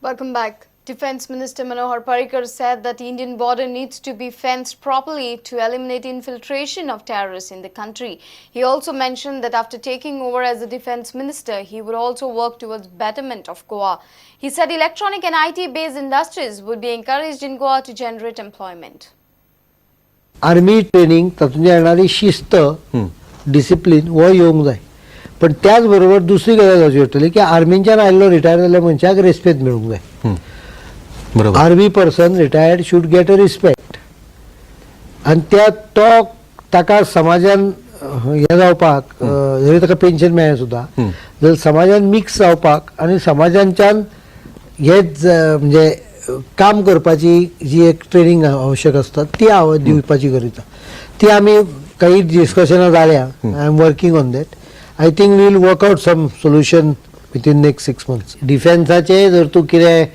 Welcome back. Defense Minister Manohar Parrikar said that the Indian border needs to be fenced properly to eliminate infiltration of terrorists in the country. He also mentioned that after taking over as the defense minister, he would also work towards betterment of Goa. He said electronic and IT-based industries would be encouraged in Goa to generate employment. Army training तातूंत येणारी शिस्त discipline हो येवंक जाय, पण त्याच बरोबर दुसरी गजाल जावची पडटली की आर्मींच्यान आयिल्लो रिटायर जाल्ल्या मनशाक रेस्पेद मेळूंक जाय. बरोबर. Army person retired should get a respect आनी त्या तो ताका समाजान हें जावपाक जरी ताका पेन्शन मेळ्ळें सुद्दां जर समाजान मिक्स जावपाक आनी समाजांच्यान हे म्हणजे काम करपाची जी एक ट्रेनींग आवश्यक आसता ती दिवपाची गरज आसा. ती आमी काही डिस्कशनां जाल्या. I am working on that. I think we'll work out some solution within next 6 months. डिफेन्साचे जर तूं कितें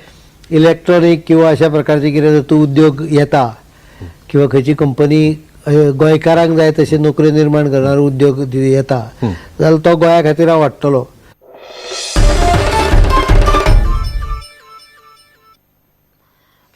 इलेक्ट्रॉनीक किंवा अशा प्रकारचे कितें जर तूं उद्योग येता किंवा खंयची कंपनी गोंयकारांक जाय तशे नोकऱ्यो निर्माण करणार उद्योग येता जाल्यार तो गोंया खातीर हांव वाडटलो.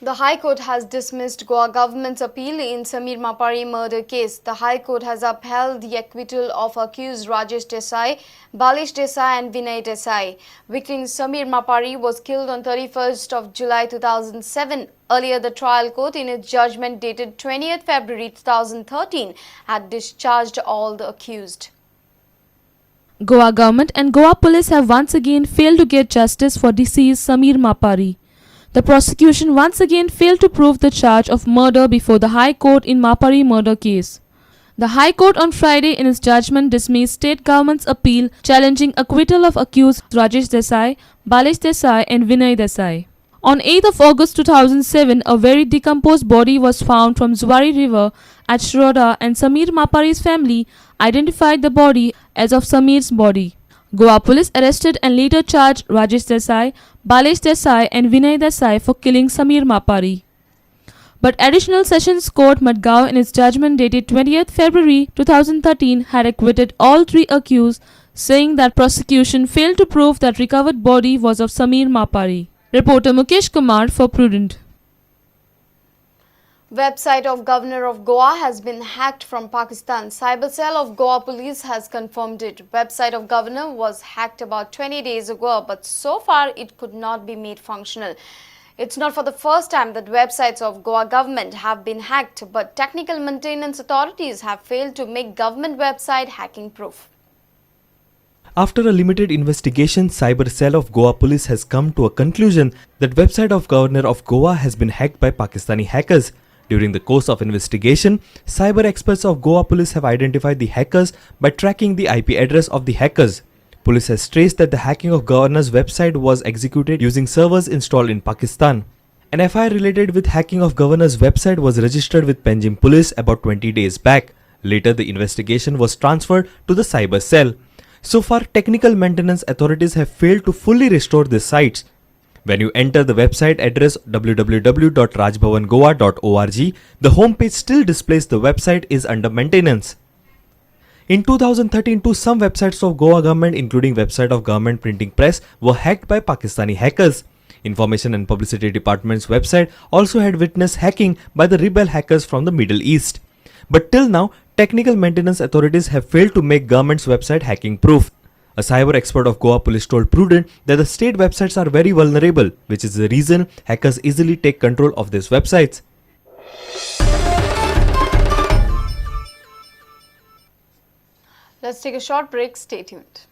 The High Court has dismissed Goa government's appeal in Samir Mapari murder case. The High Court has upheld the acquittal of accused Rajesh Desai, Balesh Desai and Vinay Desai. Victim Samir Mapari was killed on 31st of July 2007. Earlier, the trial court in its judgment dated 20th February 2013 had discharged all the accused. Goa government and Goa police have once again failed to get justice for deceased Samir Mapari. The prosecution once again failed to prove the charge of murder before the High Court in Mapari murder case. The High Court on Friday in its judgment dismissed state government's appeal challenging acquittal of accused Rajesh Desai, Balesh Desai and Vinay Desai. On 8th of August 2007, a very decomposed body was found from Zuari River at Shiroda and Samir Mapari's family identified the body as of Samir's body. Goa police arrested and later charged Rajesh Desai, Balesh Desai and Vinay Desai for killing Samir Mapari. But Additional Sessions Court Madgaon in its judgment dated 20th February 2013 had acquitted all three accused, saying that prosecution failed to prove that recovered body was of Samir Mapari. Reporter Mukesh Kumar for Prudent. Website of Governor of Goa has been hacked from Pakistan. Cyber Cell of Goa Police has confirmed it. Website of Governor was hacked about 20 days ago, but so far it could not be made functional. It's not for the first time that websites of Goa government have been hacked, but technical maintenance authorities have failed to make government website hacking proof. After a limited investigation, Cyber Cell of Goa Police has come to a conclusion that website of Governor of Goa has been hacked by Pakistani hackers. During the course of investigation, cyber experts of Goa Police have identified the hackers by tracking the IP address of the hackers. Police has traced that the hacking of Governor's website was executed using servers installed in Pakistan. An FIR related with hacking of Governor's website was registered with Panjim Police about 20 days back. Later, the investigation was transferred to the cyber cell. So far, technical maintenance authorities have failed to fully restore these sites. When you enter the website address www.rajbhavangoa.org, the homepage still displays the website is under maintenance. In 2013 too, some websites of Goa government, including website of Government Printing Press, were hacked by Pakistani hackers. Information and Publicity Department's website also had witnessed hacking by the rebel hackers from the Middle East. But till now, technical maintenance authorities have failed to make government's website hacking proof. A cyber expert of Goa Police told Prudent that the state websites are very vulnerable, which is the reason hackers easily take control of these websites. Let's take a short break. Stay tuned.